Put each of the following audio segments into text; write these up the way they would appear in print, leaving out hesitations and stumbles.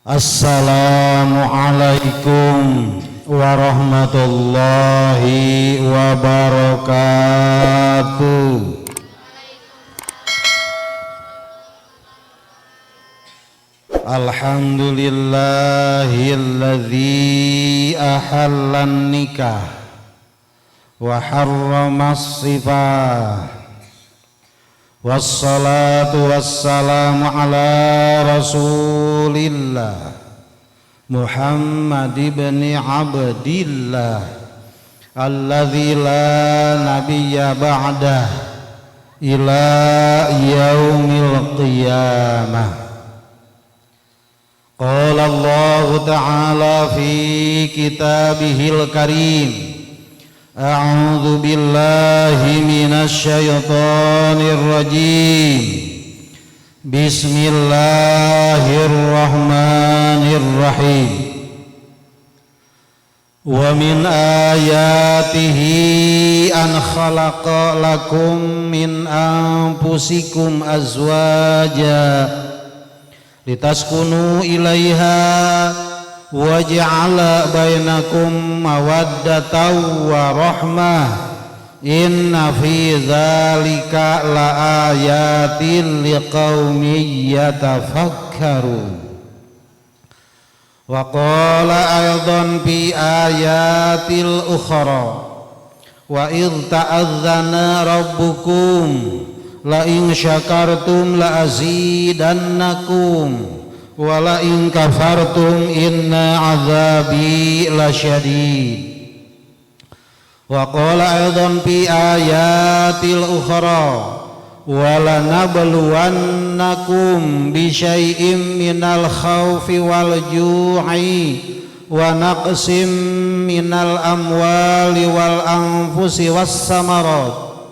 Assalamualaikum warahmatullahi wabarakatuh. Alhamdulillahilladzi ahallan nikah wa harramas sifah. Wassalatu wassalamu ala rasulillah Muhammad ibn Abdillah alladzi la nabiyya ba'dah ila yaumil qiyamah. Qala Allah ta'ala fi kitabihil karim, a'udzu billahi minasy syaithanir rajim. Bismillahirrahmanirrahim. Wa min ayatihi an khalaqa lakum min anfusikum azwaja litaskunu ilaiha wa ja'ala bainakum mawaddatan wa rahmah. Inna fi dzalika laayatin liqaumin yatafakkarun. Wa qala aidan fi ayatil ukhra, wa idh ta'adzana rabbukum la in syakartum la azidannakum wa la in kafartum inna azabi lasyadid. Wa qala aidan fi ayatil ukhra, wa lanabluwannakum bi syai'im minal khawfi wal ju'i wa naqsim minal amwali wal anfusi was samarat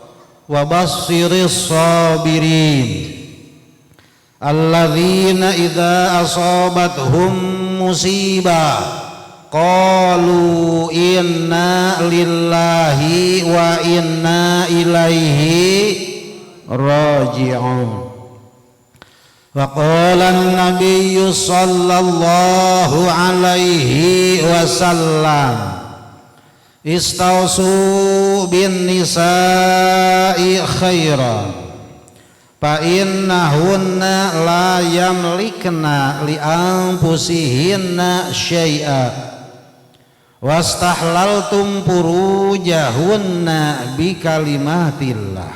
wa basyirис sabirin alladzina idza asabathum musibah qalu inna lillahi wa inna ilaihi raji'un. Wa qala an-nabiyyu sallallahu alaihi wasallam, istausu bin nisa'i khairan fa innahunna la yamlikna li anfusihinna syai'a wastahlaltum furujahunna bi kalimatillah.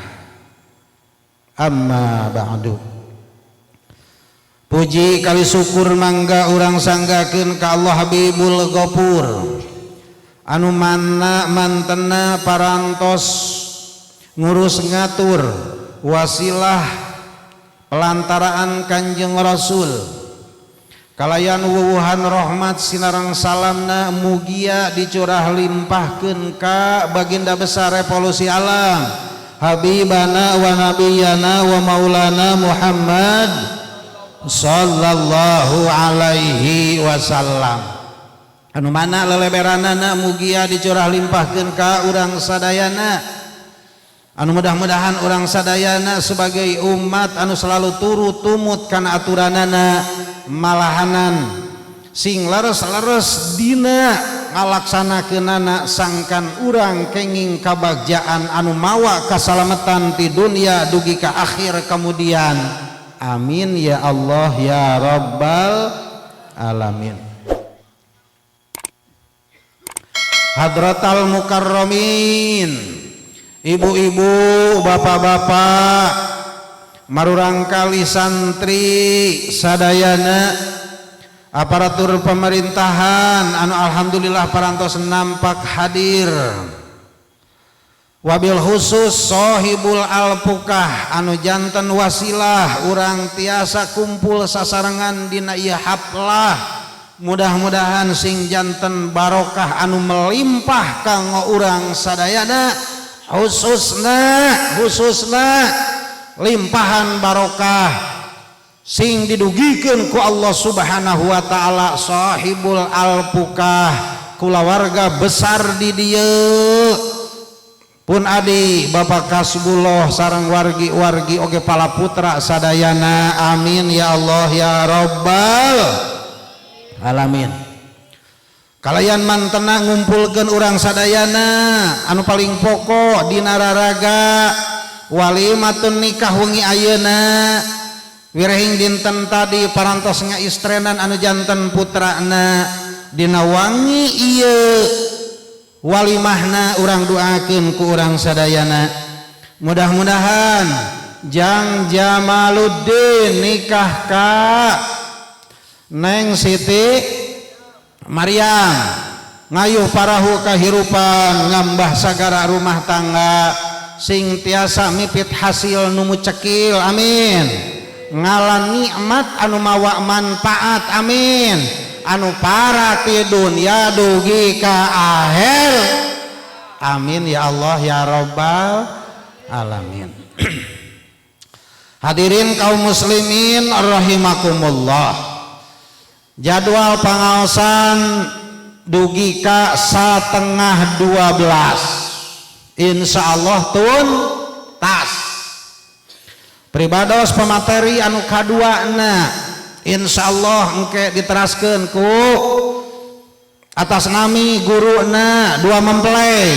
Amma ba'du. Puji kali syukur mangga urang sanggakeun ka Allah Habibul Ghafur anu mana mantena parantos ngurus ngatur wasilah pelantaraan Kanjeng Rasul kalayan wuwuhan rahmat sinarang salamna mugia dicurah limpahkeun ka baginda besar revolusi alam Habibana wa nabiyana wa maulana Muhammad sallallahu alaihi wasallam anu mana leleberanana mugia dicurah limpahkeun ka urang sadayana anu mudah-mudahan urang sadayana sebagai umat anu selalu turut tumut kana aturanana malahanan sing leres-leres dina ngalaksanakeunana sangkan urang kenging kabagjaan anu mawa kasalamatan ti dunia dugi ka akhir kemudian. Amin ya Allah ya Rabbal alamin. Hadratal mukarramin, ibu-ibu, bapak-bapak, marurang kali santri sadayana, aparatur pemerintahan anu alhamdulillah parantos nampak hadir, wabil khusus sohibul alpukah anu janten wasilah urang tiasa kumpul sasarengan dina ieu haplah. Mudah-mudahan sing janten barokah anu melimpah kanggo urang sadayana, khususna limpahan barokah sing didugikeun ku Allah Subhanahu wa taala sahibul alpukah kulawarga besar di dieu pun adi Bapak Kasbullah sareng wargi-wargi oge pala putra sadayana. Amin ya Allah ya Rabbal. Alamin. Kalayan mantena ngumpulkeun urang sadayana anu paling pokok dina raraga walimatun nikah wengi ayeuna wirehing dinten tadi parantos ngaistrenan anu janten putrana dina wangi ieu walimahna urang doakeun ku urang sadayana. Mudah-mudahan Jang Jamaluddin nikah ka Neng Siti Maryam, ngayuh parahu kahirupan ngambah sagara rumah tangga sing tiasa mipit hasil nu mucekil, amin. Ngalan nikmat anu mawa manfaat, amin. Anu para ti dunya dugi ka akhir, amin ya Allah ya Rabbal alamin. Hadirin kaum muslimin rahimakumullah, jadwal pangaosan dugi ka 11.30 insyaallah tuntas. Pribados pemateri anu kaduana insyaallah engke diteraskeun ku atas nami guruna dua mempelai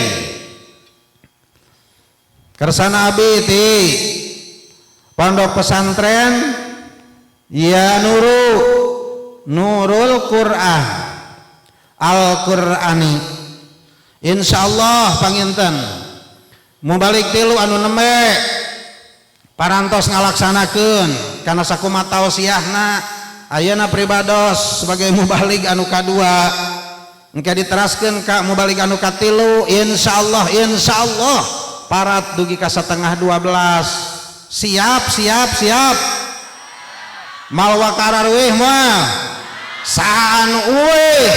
kersana abi ti Pondok Pesantren Ya Nuru Nurul Quran Al-Qur'ani. Insyaallah panginten mubalik tilu anu nembe parantos ngalaksanakeun kana sakumaha tausiahna ayeuna pribados sebagai mubalik anu kadua engke diteraskeun ka mubalik anu katilu insyaallah, insyaallah parat dugi ka 11.30. Siap siap siap malwa kararwih moal saha anu eueuh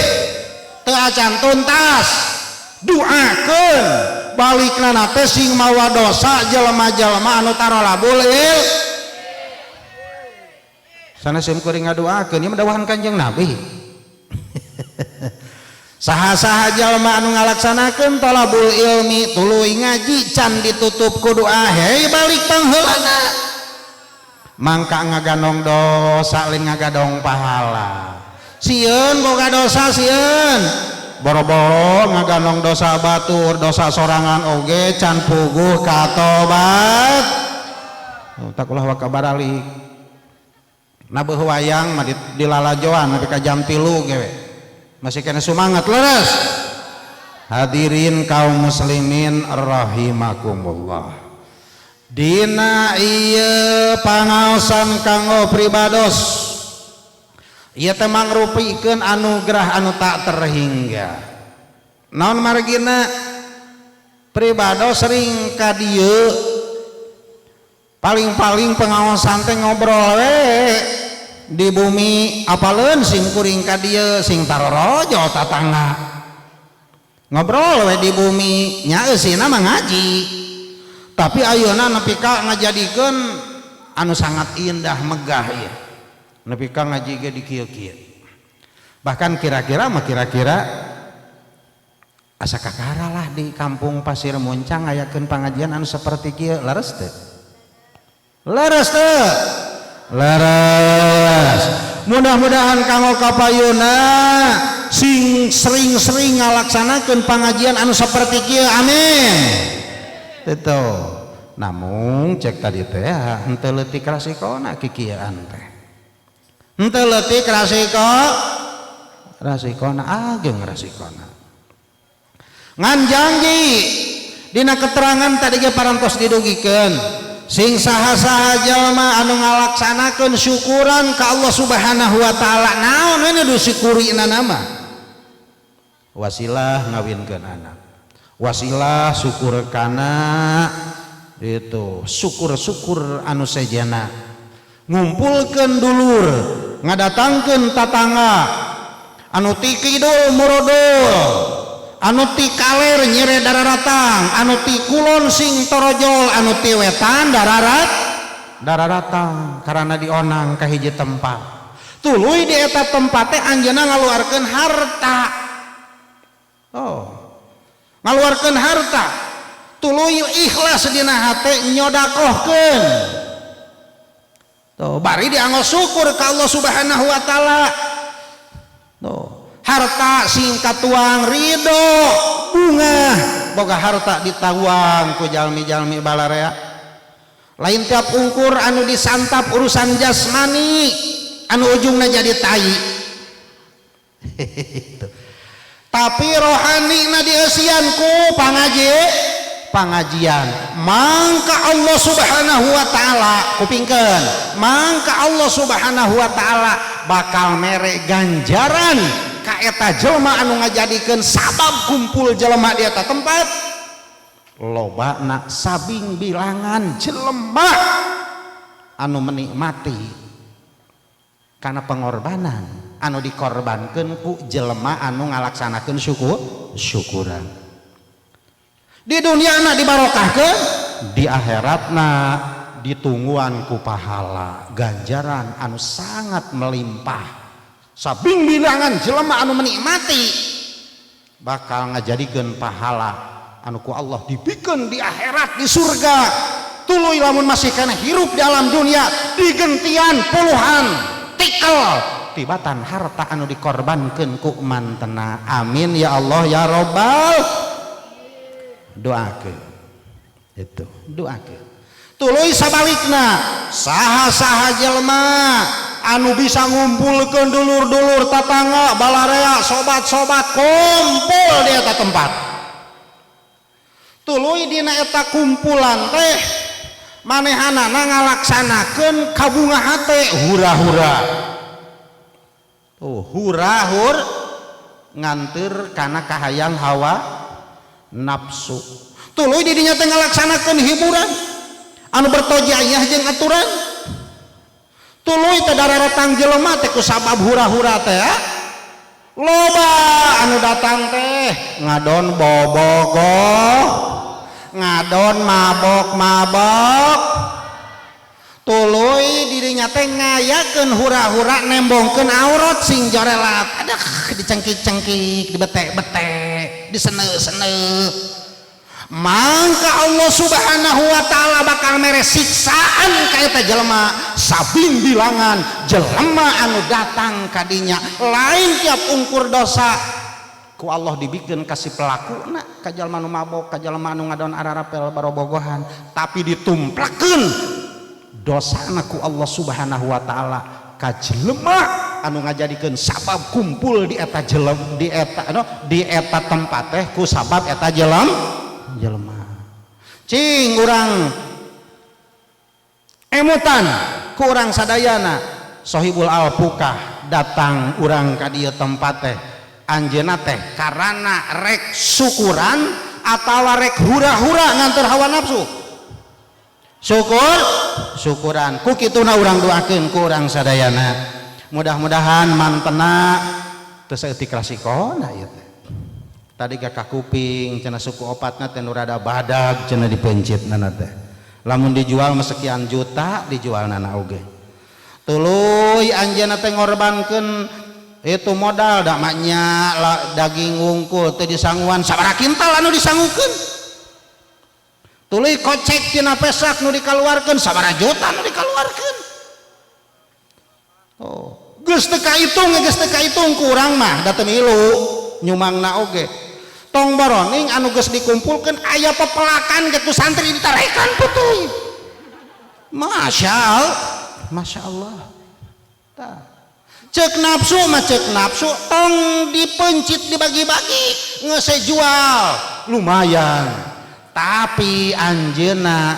teu acan tuntas doakeun balikna teh sing mawa dosa jelema-jelema anu tarolabul il sanes sim kuring ngadoakeun ieu mah dawahan Kanjeng Nabi. Saha-saha jalma anu ngalaksanakeun talabul ilmi tuluy ngaji can ditutup ku doa hei balik pangheulana mangka ngaganong dosa lain ngagadong pahala. Sieun boga dosa sieun boro-boro ngaganong dosa batur dosa sorangan oge can puguh katobat takulah wa kabaralik nabeuh wayang mah dilalajoan nepi ka jam 3 gewe masih kena semangat leres. Hadirin kaum muslimin rahimakumullah, dina ieu pangaosan kanggo pribados ieu teh mangrupikeun anugerah anu tak terhingga. Naon margina pribados sering ka dieu paling-paling pengaosan teh ngobrol we di bumi apaleun sing kuring ka dieu sing tarorojo tatangga ngobrol we di bumi nya eusina mah ngaji tapi ayeuna nepi ka ngajadikeun anu sangat indah megah ieu nepi ka ngaji ge di kieu-kieu bahkan kira-kira mah kira-kira asa kakara lah di kampung Pasir Muncang ngayakeun pangajian anu saperti kieu leres teu leres teu leres. Mudah-mudahan kanggo kapayuna sing sering-sering ngalaksanakeun pangajian anu saperti kieu, amin. Itu namung cek tadi teh henteu leutik rasikona kikieuan teh henteu leutik rasiko rasikona ageng rasikona ngan janji dina keterangan tadi ge parantos didugikeun sing saha-saha jalma anu ngalaksanakeun syukuran ka Allah Subhanahu wa taala naon we nu disyukurina nama wasilah ngawinkeun anak wasilah syukur kana itu syukur-syukur anu sejena ngumpulkeun dulur ngadatangkeun tatangga anu ti kidul murodol anu ti kaler nyere dararatang anu ti kulon sing torojol anu ti wetan dararat dararatang karena dionang ka hiji tempat tuluy di eta tempat teh anjeunna ngaluarkeun harta. Oh ngaluarkeun harta tuluy ikhlas dina hate nyodakohkeun tuh bari dianggo syukur ka Allah Subhanahu wa taala. Harta sing katuang ridho bunga boga harta ditawang ku jalmi-jalmi balarea. Lain tiap ungkur anu disantap urusan jasmani anu ujungna jadi tai. Tapi rohani na dieusian ku pangajian. Mangka Allah Subhanahu wa taala kupingkeun, mangka Allah Subhanahu wa taala bakal mere ganjaran ka eta jelema anu ngajadikeun sabab kumpul jelema di eta tempat. Lobana sabing bilangan jelema anu menikmati karena pengorbanan anu dikorbankeun ku jelema anu ngalaksanakeun syukuran. Di dunia na dibarokahkeun, di akhiratna ditungguan ku pahala ganjaran anu sangat melimpah. Sabing bilangan jelema anu menikmati bakal ngajadikeun pahala anu ku Allah dibikeun di akhirat di surga. Tuluy lamun masih kana hirup di alam dunia digentian puluhan tikel tibatan harta anu dikorbankeun ku mantena. Amin ya Allah ya Robbal. Doakeun itu, doakeun. Tuluy sabalikna saha-saha jelema anu bisa ngumpulkeun dulur-dulur tatangga balarea sobat-sobat kumpul di eta tempat. Tuluy dina eta kumpulan teh manehanana ngalaksanakeun kabunga hate hura-hura. Tuh hura-hur nganteur kana kahayang hawa nafsu. Tuluy di dinya teh ngalaksanakeun hiburan anu bertojayah jeung aturan. Tuluy teh dararatang jelema teh ku sabab hura-hura teh loba anu datang teh ngadon bobogoh, ngadon mabok-mabok. Tuluy dirinya teh ngayakeun hura-hura nembongkeun aurat sing jorelat, aduh dicengkik-cengkik, dibete-bete, disene-sene. Mangka Allah Subhanahu wa taala bakal mere siksaan ka eta jelema sabing bilangan jelema anu datang ka dinya. Lain tiap ungkur dosa ku Allah dibikeun ka si pelakuna, ka jelema nu mabok, ka jelema anu ngadon ararapel barobogohan, tapi ditumplakeun dosana ku Allah Subhanahu wa taala ka jelema anu ngajadikeun sabab kumpul di eta jelema, di eta no, di eta tempat teh ku sabab eta jelema. Cing urang emutan ku urang sadayana Sohibul Alpukah datang urang ka dieu tempat teh anjeunna teh karana rek syukuran atawa rek hura-hura nganteur hawa nafsu. Syukur syukuran ku kituna urang doakeun ku urang sadayana. Mudah-mudahan mantena teu saeutik rasikona ieu teh. Tadi gak kakuping cenah suku opatna teh nu rada badag cenah dipencitna teh. Lamun dijual mah sekian juta dijualna oge. Tuluy anjeunna teh ngorbankeun itu modal da maknya daging wungkul teh disanguan sabaraha kintal anu disangukeun. Tuluy kocek tina pesak nu dikaluarkeun sabaraha juta nu dikaluarkeun. Oh, geus teu kaitung, geus teu kaitung ku urang mah da teu milu nyumangna oge. Tong boroning anu geus dikumpulkeun aya pepelakan ge ku santri ditarekan putih. Masya Allah, Masya Allah. Tah. Cek nafsu mah cek nafsu tong dipencit dibagi-bagi geus jual lumayan. Tapi anjeunna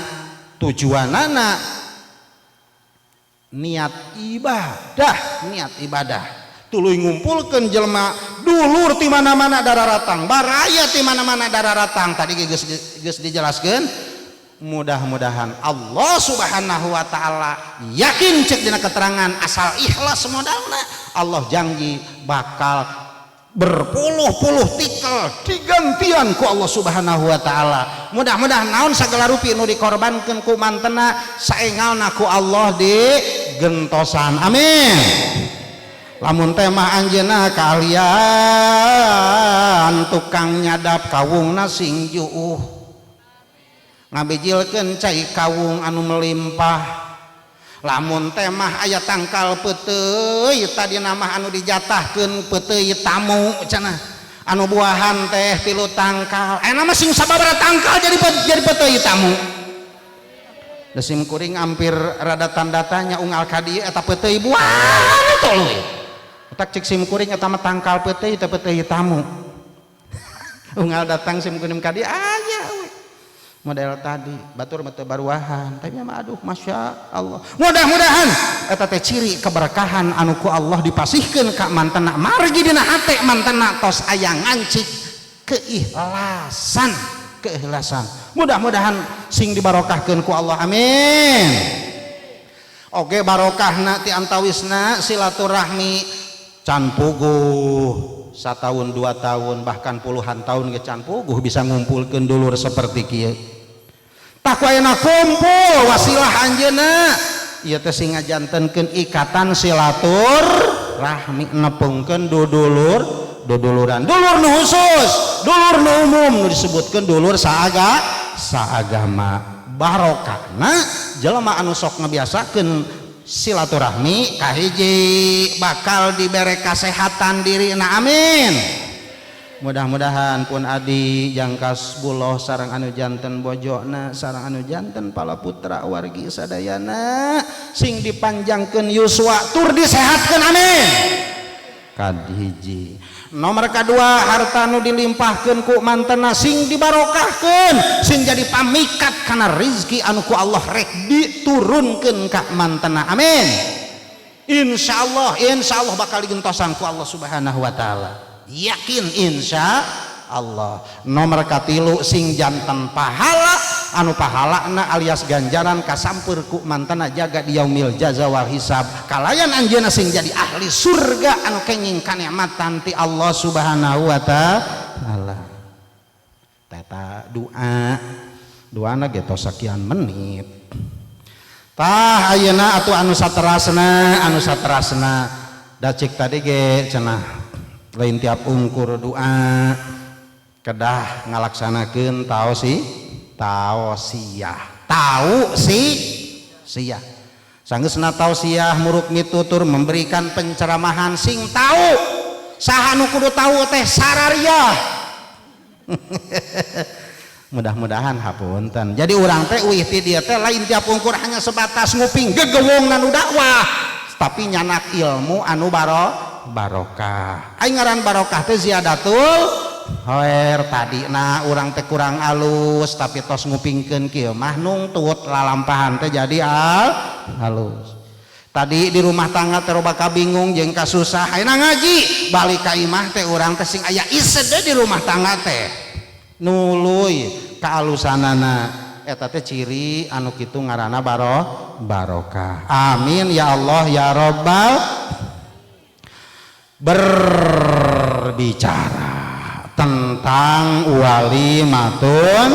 tujuanana niat ibadah, niat ibadah. Tuluy ngumpulkeun jelema dulur ti mana-mana dararatang, baraya ti mana-mana dararatang. Tadi geus dijelaskeun. Mudah-mudahan Allah Subhanahu wa taala yakin cek dina keterangan asal ikhlas modalna Allah janji bakal berpuluh-puluh tikel digantian ku Allah Subhanahu wa taala. Mudah-mudahan naon sagala rupi nu dikorbankeun ku mantena saengalna ku Allah digentosan. Amin. Lamun teh mah anjeunna kalian tukang nyadap kawungna sing juuh, ngabijilkeun cai kawung anu melimpah, Lamun teh mah aya tangkal peuteuy tadi nama anu dijatahkeun peuteuy tamu cenah. Anu buahan teh 3 tangkal. Ayeuna mah sing sababaraha tangkal jadi peuteuy tamu. Da sim kuring hampir rada tanda tanya unggal ka dieu eta peuteuy buahan tuluy. Tak cek sim kuring eta mah tangkal peuteuy teh peuteuy tamu. Unggal datang sim kuring ka dieu aya we. Model tadi batur mah teu baruahan tapi mah aduh masya Allah. Mudah-mudahan eta teh ciri keberkahan anu ku Allah dipasihkeun ka mantena margi dina hate mantena tos aya ngancik keikhlasan, keikhlasan. Mudah-mudahan sing dibarokahkeun ku Allah, amin. Oge barokahna ti antawisna silaturahmi can puguh satahun 2 tahun bahkan puluhan tahun ge can puguh bisa ngumpulkeun dulur seperti kieu. Tah ku ayeuna kumpul wasilah anjeunna ieu teh sing ngajantenkeun ikatan silaturahmi nepungkeun dudulur duduluran dulur nu khusus dulur nu umum nu disebutkeun dulur saagama. Barokahna jelema anu sok ngabiasakeun silaturahmi kahiji bakal dibere kasehatan dirina, amin. Mudah-mudahan pun adi jangkas buloh sareng anu janten bojona sareng anu janten pala putra wargi sadayana sing dipanjangkeun yuswa tur disehatkeun, amin. Kahiji. Nomor kadua harta nu dilimpahkeun ku mantena sing dibarokahkeun sing jadi pamikat kana rizki anu ku Allah rek diturunkeun ka mantena, amin. Insyaallah, insyaallah bakal digentosan ku Allah Subhanahu wa taala. Yakin insya Allah. Nomor katilu sing janten pahala anu pahalana alias ganjaran kasampeur ku mantena jaga di yaumil jaza wal hisab kalayan anjeunna sing jadi ahli surga anu kenging kanikmatan ti Allah Subhanahu wa taala. Teta doa doana ge tos sakian menit. Tah ayeuna atuh anu saterasna anu saterasna da cik tadi ge cenah lain tiap ungkur doa kedah ngalaksanakeun tausiah tau si siah sanggeusna tausiah muruk mitutur memberikan penceramahan sing tau saha nu kudu tau teh sarariah. Mudah-mudahan hapunten. Jadi urang teh uih ti dieu teh lain tiap ungkur hanya sebatas nguping gegewongna nu dakwah tapi nyanak ilmu anu barokah. Aing ngaran barokah teh ziyadatul khair. Tadina urang teh kurang alus tapi tos ngupingkeun kieu mah nungtut lalampahan teh jadi halus. Tadi di rumah tangga teh loba kabingung jeung kasusah ayeuna ngaji balik ka imah teh urang teh sing aya isede di rumah tangga teh nuluy kaalusanana eta teh ciri anu kitu ngaranna barokah. Amin ya Allah ya Rabbal. Berbicara tentang walimatun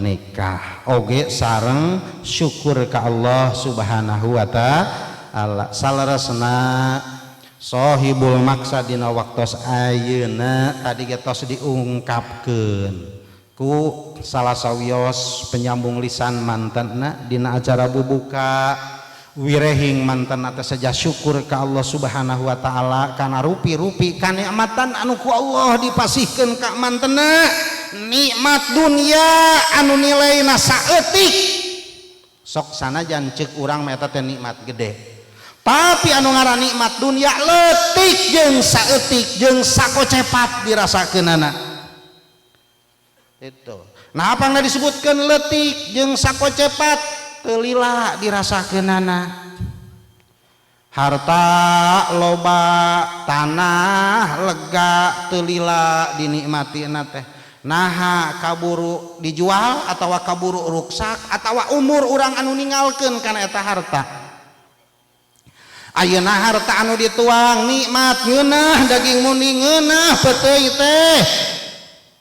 nikah oge sareng syukur ka Allah Subhanahu wa taala. Saleresna sohibul maksa dina waktos ayeuna tadi ge tos diungkapkeun ku salah sawios penyambung lisan mantenna dina acara bubuka wirehing manten atas saja syukur ka Allah Subhanahu wa taala kana rupi-rupi kanikmatan anu ku Allah dipasihkeun ka mantena nikmat dunia anu nilaina saeutik sok sanajan ceuk urang mah eta teh nikmat gede tapi anu ngaran nikmat dunia leutik jeung saeutik jeung sakocepat dirasakeunana itu. Nah apa nggak disebutkeun leutik jeung sakocepat telila dirasakeunana. Harta loba tanah lega telila dinikmatina teh naha kaburu dijual atawa kaburu ruksak atawa umur urang anu ninggalkeun kana eta harta. Ayeuna harta anu dituang nikmat ngeunah daging muni ngeunah peuteuy teh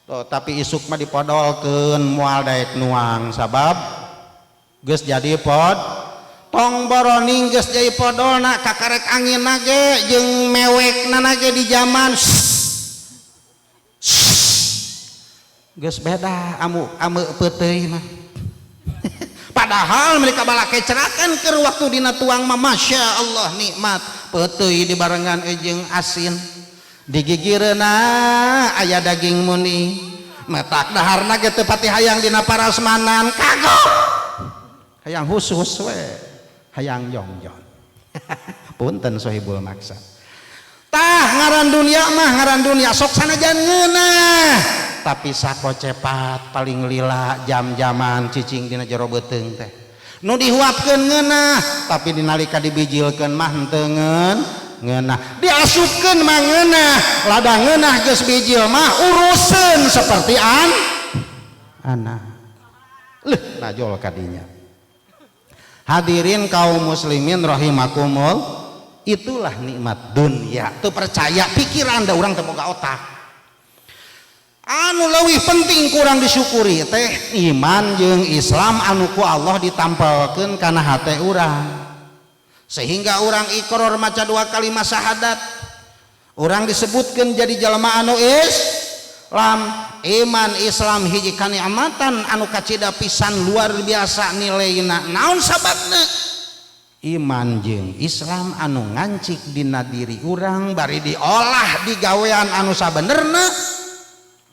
tuh, tapi isuk mah dipodolkeun moal daek nuang sabab geus jadi pod tong boroning geus jadi podolna kakarek anginna ge jeung mewekna ge di zaman geus beda amu ame peuteuy mah. Padahal Padahal mereka balakecrakan keur waktu dina tuang mah masya Allah nikmat. Peuteuy dibarengan jeung asin. Digigireuna aya daging muni. Metak daharna ge teu pati hayang dina parasmanan kagok. Hayang khusus we, hayang jongjon. Punten sohibul maksa. Tah ngaran dunia mah ngaran dunia sok sanajan ngeunah. Tapi sakocepat paling lila jam-jaman cicing dina jero beuteung teh. Nu dihuapkeun ngeunah, tapi dinalika dibijilkeun mah henteu ngeunah. Diasupkeun mah ngeunah, lada ngeunah geus bijil mah uruseun seperti anak. Leuh najol kadinya. Hadirin kaum muslimin rahimakumul, itulah nikmat dunia. Teu percaya pikiran da urang teu boga otak. Anu leuwih penting kurang disyukuri teh iman jeung Islam anu ku Allah ditampelkeun kana hate urang. Sehingga urang ikrar maca dua kalimat syahadat. Urang disebutkeun jadi jalma anu Islam. Iman Islam hiji kanikmatan anu kacida pisan luar biasa nilaina. Naon sababna? Iman jeung Islam anu ngancik dina diri urang bari diolah digawean anu sabenerna,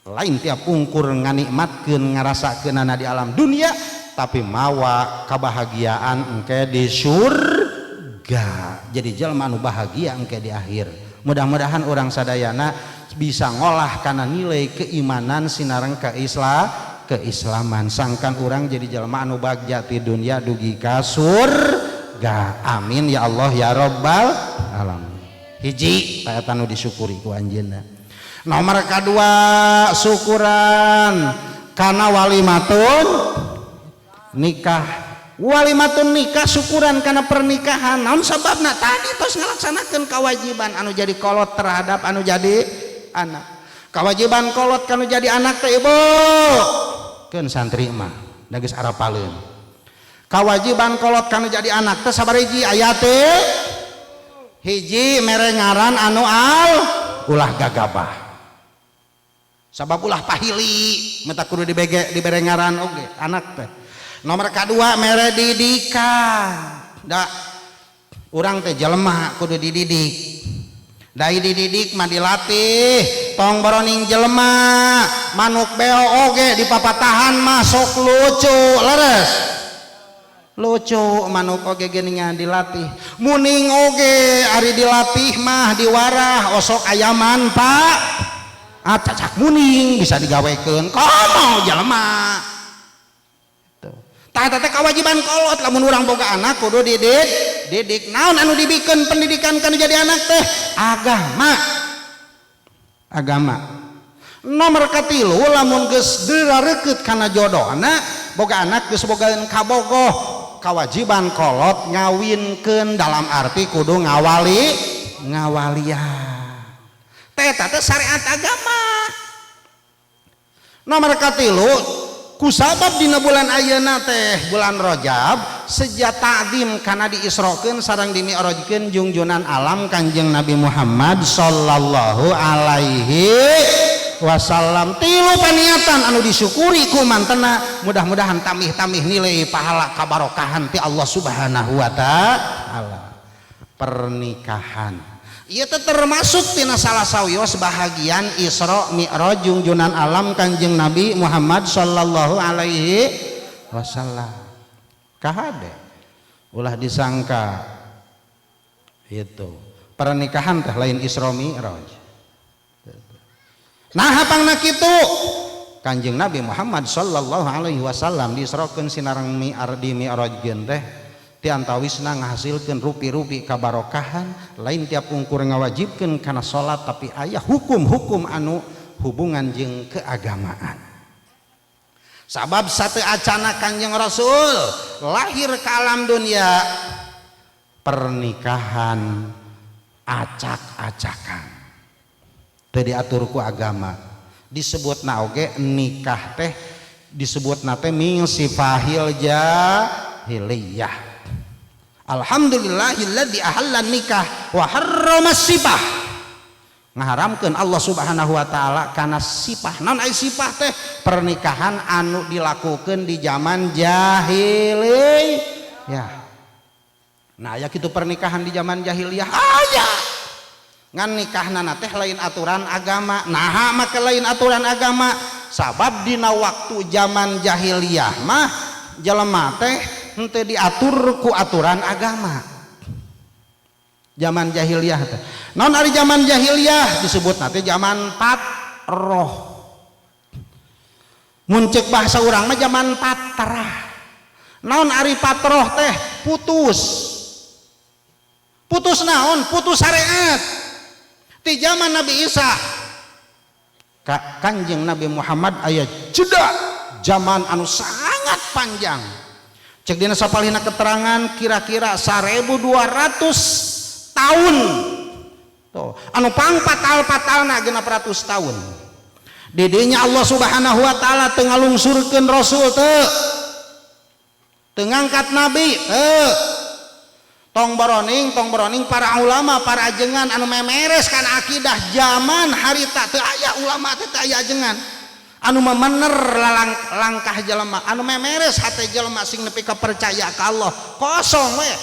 lain tiap ungkur nganikmatkeun ngarasakeunana di alam dunia, tapi mawa kabahagiaan engke di surga. Jadi jelema anu bahagia engke di akhir. Mudah-mudahan urang sadayana bisa ngolah karena nilai keimanan sinareng keislaman sangkan urang jadi jelema anu bagja ti dunia dugi ka surga. Amin ya Allah ya Rabbal alamin. Hiji eta nu disyukuri ku anjeunna. Nomor kadua syukuran kana walimatun nikah. Walimatun nikah syukuran kana pernikahan. Naon sababna? Tadi tos ngalaksanakeun kewajiban anu jadi kolot terhadap anu jadi anak. Kewajiban kolot kanu jadi anak teh ibu keun santri mah da geus arapaleun. Kewajiban kolot kanu jadi anak teh sabariji aya teh hiji mere ngaran anu al ulah gagabah. Sabab ulah pahili meta kudu dibere ngaran oge anak teh. Nomor kadua mere didikan. Da urang teh jelema kudu dididik. Dai dididik mah dilatih, tong boroning jelema, manuk beo oge dipapatahan mah sok lucu, leres. Lucu manuk oge geuningan dilatih. Muning oge ari dilatih mah diwarah osok ayaman Pak. Ah cacak muning bisa digawekeun komo jelema. Tah eta teh kewajiban kolot lamun urang boga anak kudu didik, didik. Naon anu dibikeun pendidikan kanu jadi anak teh? Agama. Agama. Nomor katilu lamun geus dirarekeut kana jodohna, boga anak geus bogaeun kabogoh, kewajiban kolot ngawinkeun dalam arti kudu ngawali ngawalian. Teh eta teh syariat agama. Nomor katilu kusabab dina bulan ayeuna teh bulan Rajab seja ta'zim kana diisrokeun sareng dimi'rajkeun jungjunan alam Kanjeng Nabi Muhammad sallallahu alaihi wasallam. Tilu paniatan anu disyukuri ku mantena, mudah-mudahan tamih-tamih nilai pahala kabarokahan ti Allah Subhanahu wa taala. Pernikahan ieu teh termasuk tina salah sawios bahagian Isra Mi'raj jungjunan alam Kanjeng Nabi Muhammad sallallahu alaihi wasallam. Kahade ulah disangka itu pernikahan teh lain Isra Mi'raj. Nah pangna kitu Kanjeng Nabi Muhammad sallallahu alaihi wasallam diisrokeun sinareng mi'ar di mi'rajkeun teh ti antawisna ngahasilkeun rupi-rupi kabarokahan, lain tiap ungkur ngawajibkeun kana salat tapi aya hukum-hukum anu hubungan jeung keagamaan. Sabab satu acana Kanjeng Rasul lahir ke alam dunia pernikahan acak-acakan teu diatur ku agama. Disebutna oge nikah teh disebutna teh min sifahil jahiliyah. Alhamdulillahilladzi ahalla nikah wa harrama sifah. Ngaharamkeun Allah Subhanahu wa taala kana sifah. Naon ai sifah teh? Pernikahan anu dilakukeun di zaman jahiliyah. Nah, aya kitu pernikahan di zaman jahiliyah aya. Ngan nikahna teh lain aturan agama. Naha make lain aturan agama? Sabab dina waktu zaman jahiliyah mah jelema teh henteu diatur ku aturan agama. Zaman jahiliyah teh. Naon ari zaman jahiliyah disebut teh zaman patroh. Mun ceuk bahasa urang mah zaman patrah. Naon ari patroh teh? Putus. Putus naon? Putus syariat. Di zaman Nabi Isa ka Kanjeng Nabi Muhammad aya jeda zaman anu sangat panjang. Cek dina sapalihna keterangan kira-kira 1200 tahun. Tuh, anu pang patal-patalna 600 tahun. Didinya Allah Subhanahu wa taala teu ngalungsurkeun rasul teu. Teu ngangkat nabi teu. Tong boroning para ulama, para ajengan anu memeres kana akidah zaman harita teu aya ulama teh, teu aya ajengan anu memener langkah jelema, anu memeres hate jelema sing nepi ka percaya ka Allah. Kosong we,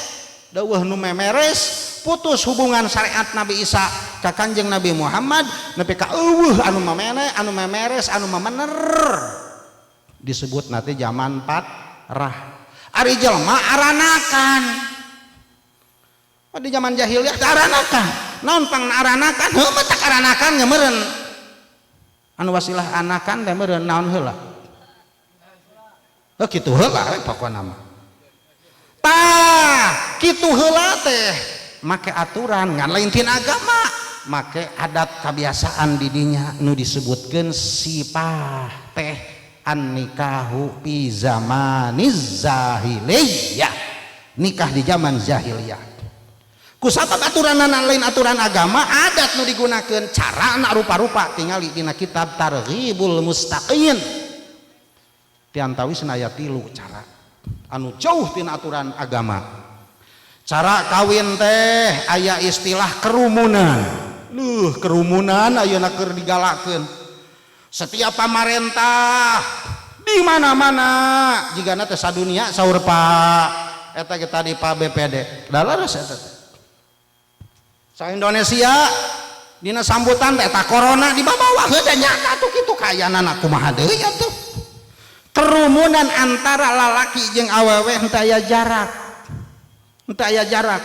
deueuh nu memeres, putus hubungan syariat Nabi Isa ka Kanjeng Nabi Muhammad nepi ka eueuh anu memene, anu memeres, anu memener, disebut nanti zaman patrah. Ari jelema aranakan. Oh, di zaman jahiliyah teh aranakan. Naon pang aranakan? Heuh mah tak aranakan nya meureun. Anu wasilah anakan teh meureun naon heula? Heuh kitu heula we pokona mah. Tah, kitu heula teh make aturan ngan lain tina agama, make adat kebiasaan didinya nu disebutkeun sifah teh an-nikahu fi zamaniz jahiliyah. Nikah di zaman jahiliyah. Kusabab aturan lain aturan agama, adat nu digunakeun, cara anak rupa-rupa, tingali dina kitab Targhibul Mustaqin. Tiantawisna aya 3 cara anu jauh tina aturan agama. Cara kawin teh aya istilah kerumunan. Luh, kerumunan ayeuna keur digalakeun. Setiap pamarentah di mana-mana jigana teh sadunia saur Pak eta ge tadi Pak BPD. Da leres eta teh. Sa Indonesia dina sambutan teh eta corona dibawa heuh da nyata tuh kitu kayanana kumaha deui atuh. Kerumunan antara lalaki jeung awewe henteu aya jarak. Henteu aya jarak.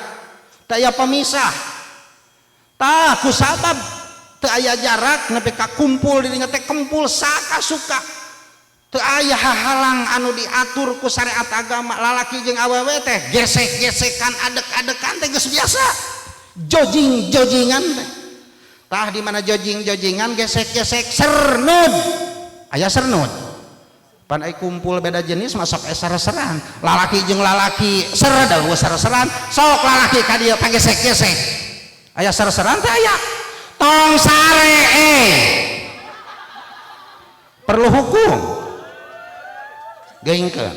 Teu aya pemisah. Tah kusabab teu aya jarak nepi ka kumpul dirinya teh kempul saka-suka. Teu aya hahalang anu diatur ku syariat agama, lalaki jeung awewe teh gesek-gesekan, adek-adekan teh geus biasa. Jojing-jojingan teh. Tah di mana jojing-jojingan gesek-gesek sernud. Aya sernud. Pan ai kumpul beda jenis masuk ser-seran. Lalaki jeung lalaki ser da ser-seran, sok lalaki ka dieu pagesek-gesek. Aya ser-seran teh aya. Tong sare Perlu hukum. Geungkeun.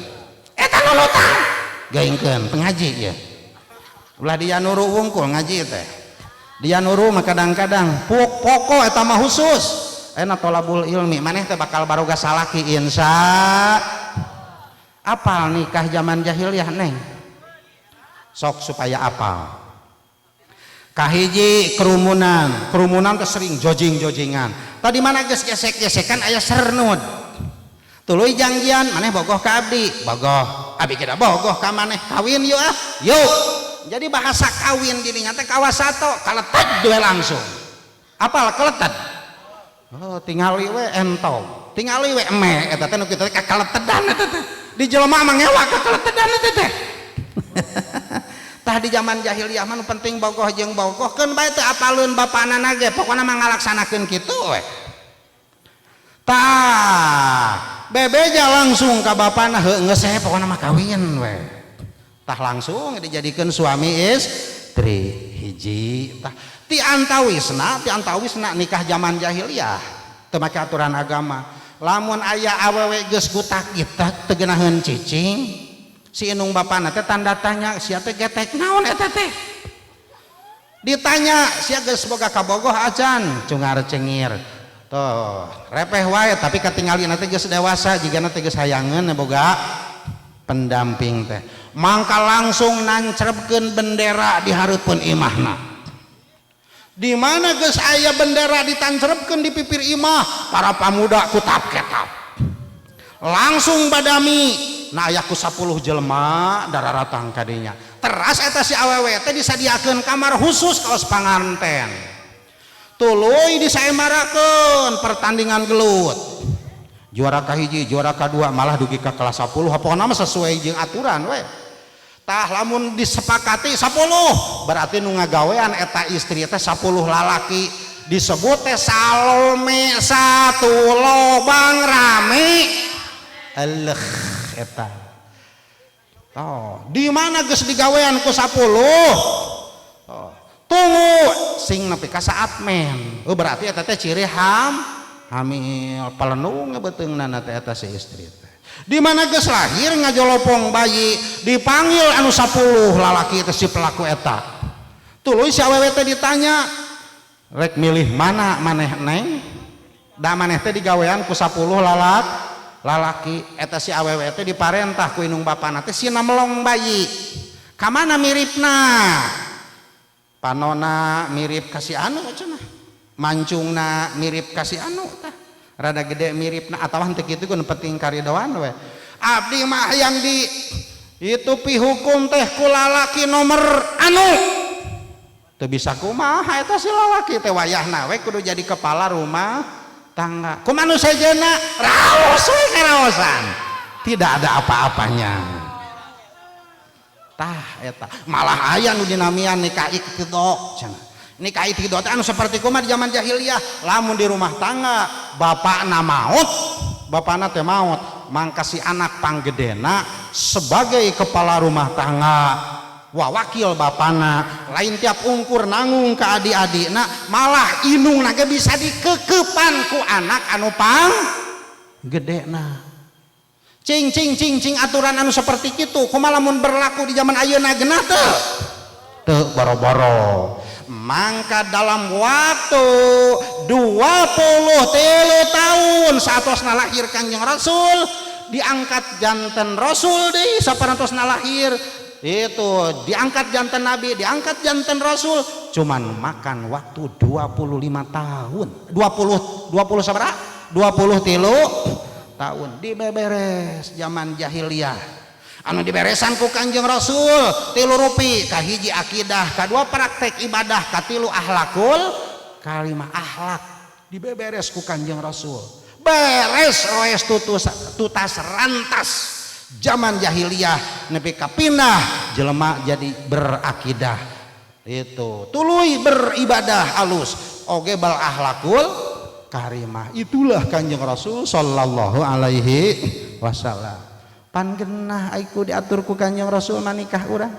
Eta nulutan. Geungkeun pengaji ieu. Ulah dia nuru wungkul ngaji teh. Dia nuru mah kadang-kadang pokok eta mah khusus. Enak tolabul ilmi maneh teh bakal baroga salaki insya. Apal nikah zaman jahiliyah neng? Sok supaya apal. Kahiji kerumunan, kerumunan teh sering jojing-jojingan. Tadi mana geus gesek-gesekan aya sernud. Tuluy jangjian maneh bogoh ka abdi, bogoh. Abi kita bogoh ka maneh, kawin yuk ah, yuk. Jadi bahasa kawin dirinya teh kawasato, kaleted dua langsung. Apal kaleted? Oh, tingali we entong, tingali we eme eta teh nu kitu teh kakaletedan eta teh. Di jelema mah ngewa kakaletedan eta teh. Tah di zaman jahiliyah mah nu penting bogoh jeung bogoh keun bae teu apaleun bapana ge, pokona mah ngalaksanakeun kitu we. Tah bebeja langsung ka bapana heuh geus we pokona mah kawin we. Tah langsung dijadikeun suami istri hiji. Tah ti antawisna nikah zaman jahiliyah teu make aturan agama. Lamun aya awewe geus gutak-gitak teu geunaheun cicing, si indung bapana teh tanda tanya sia teh getek naon eta teh. Ditanya sia geus boga kabogoh acan, cungar cengir. Tuh, repeh wae tapi katingalina teh geus dewasa jigana teh geus hayangeun boga pendamping teh. Mangka langsung nancrebkeun bendera di hareupeun imahna. Di mana geus aya bendera ditancrebkeun di pipir imah, para pamuda kutap ketap. Langsung badami, nah aya ku 10 jelema dararatang kadinya. Teras eta si awewe teh disadiakeun kamar khusus kaos panganten. Tuluy disaembarakeun pertandingan gelut. Juara kahiji, juara kadua, malah dugi ka kelas 10, pokona mah sesuai jeung aturan we. Tah lamun disepakati 10, berarti nu ngagawean eta istri teh 10 lalaki, disebut teh Salome satu lobang rame. Eleh eta. Toh, di mana geus digawean ku 10? Toh, tunggu sing nepi ka saat men. Oh berarti eta teh ciri hamil pelenung beuteungna teh eta si istri teh. Di mana geus lahir ngajolopong bayi dipanggil anu 10 lalaki teh si pelaku eta. Tuluy si awewe teh ditanya, rek milih mana maneh neng? Da maneh teh digawean ku 10 lalaki. Eta si awewe teh diparentah ku indung bapana teh sina melong bayi. Ka mana miripna? Panona mirip ka si anu cenah. Mancungna mirip ka si anu tah. Rada gede miripna atawa henteu kitu nu penting karidoan we. Abdi mah yang di itu pihukum teh ku lalaki nomor anu. Teu bisa kumaha eta si lalaki teh wayahna we kudu jadi kepala rumah tangga. Kumaha nu sejenna raos we karaosan. Tidak ada apa-apanya. Tah eta malah aya nu dinamian nikah iktidok cenah. Nikah iktidok teh anu saperti kumaha di zaman jahiliyah, lamun di rumah tangga bapakna maut, bapakna teh maut, mangka si anak panggedena sebagai kepala rumah tangga, wawakil bapana, lain tiap ungkur nanggung ka adik-adikna, malah indungna ge bisa dikekepan ku anak anu panggedena. Cing cing cing cing aturan anu seperti kitu kumaha lamun berlaku di zaman ayeuna geunah teu? Teu boro-boro. Mangka dalam waktu 23 tahun saatosna lahir Kanjeng Rasul, diangkat janten Rasul deui saparantosna lahir itu diangkat janten Nabi, diangkat janten Rasul, cuman makan waktu 25 tahun. 20 20 sabaraha? 23 tahun dibeberes zaman jahiliyah. Anu diberesan ku Kanjeng Rasul tilu rupi, kahiji akidah, kadua praktek ibadah, katilu akhlakul kalimah, akhlak dibeberes ku Kanjeng Rasul. Beres roes tutus tutas rantas zaman jahiliyah nepi ka pindah jelema jadi berakidah itu tuluy beribadah alus oge bal akhlakul karimah. Itulah Kanjeng Rasul sallallahu alaihi wasallam. Pan genah aiku diatur ku Kanjeng Rasul manikah urang.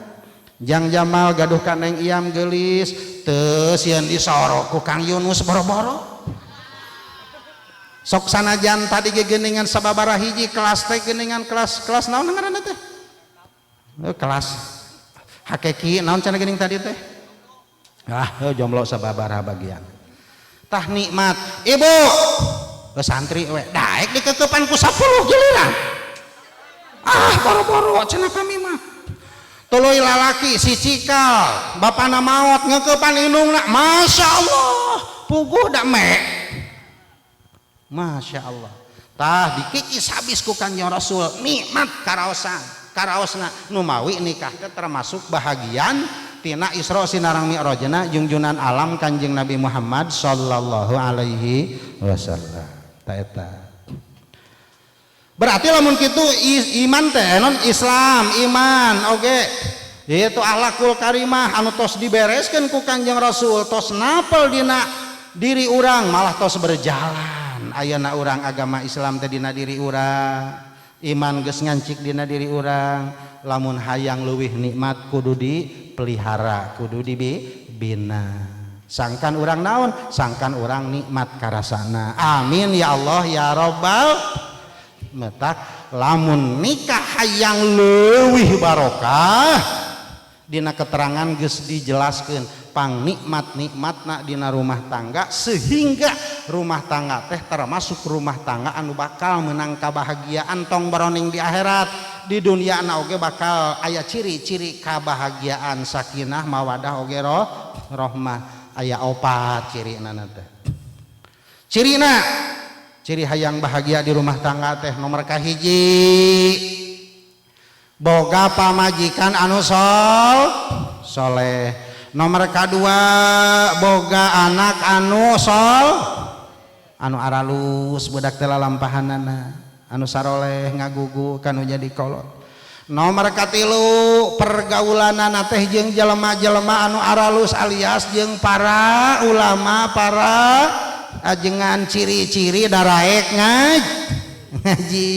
Jang Jamal gaduh ka Neng Iam geulis teu sieun disorok ku Kang Yunus boro-boro. Sok sanajan tadi ge geuningan sababaraha hiji kelas teh geuningan kelas naon ngaranna teh? Kelas hakiki naon cenah geuning tadi teh? Ah, jomblo sababaraha bagian. Tah nikmat. Ibu, santri we daek dikekepan ku 10 giliran. Ah, boro-boro cenah kami mah. Tuluy lalaki si cikal, bapana maot ngekepan indungna, Masya Allah, puguh da me. Masya Allah. Tah dikikis habis ku Kanjeng Rasul, nikmat karaosan, karaosna nu mawi nikah teh termasuk bahagian tina Isra sinareng Mi'rajna jungjunan alam Kanjeng Nabi Muhammad sallallahu alaihi wasallam. Ta eta. Berarti lamun kitu iman teh non Islam, iman oge. Itu akhlakul karimah anu tos dibereskeun ku Kanjeng Rasul, tos napel dina diri urang, malah tos berjalan ayeuna urang agama Islam teh dina diri urang, iman geus ngancik dina diri urang. Lamun hayang leuwih nikmat kudu dipelihara, kudu dibina. Sangkan urang naon? Sangkan urang nikmat karasana. Amin ya Allah ya Rabbal metak. Lamun nikah hayang leuwih barokah Dina keterangan geus dijelaskeun pang nikmat-nikmatna dina rumah tangga, sehingga rumah tangga teh termasuk rumah tangga anu bakal menang kebahagiaan tong baroning di akhirat, di dunia na oge bakal aya ciri-ciri kebahagiaan, sakinah mawadah oge rohmah. Aya opat cirina teh. Cirina, ciri hayang bahagia di rumah tangga teh nomor kahiji, boga pamajikan anu soleh. Nomor kedua, boga anak anu anu aralus, budak teh lalampahanana anu saroleh, ngagugu kanu jadi kolot. Nomor katilu, pergaulanana teh jeung jelema-jelema anu aralus alias jeung para ulama, para ajengan, ciri-ciri daraek ngaji.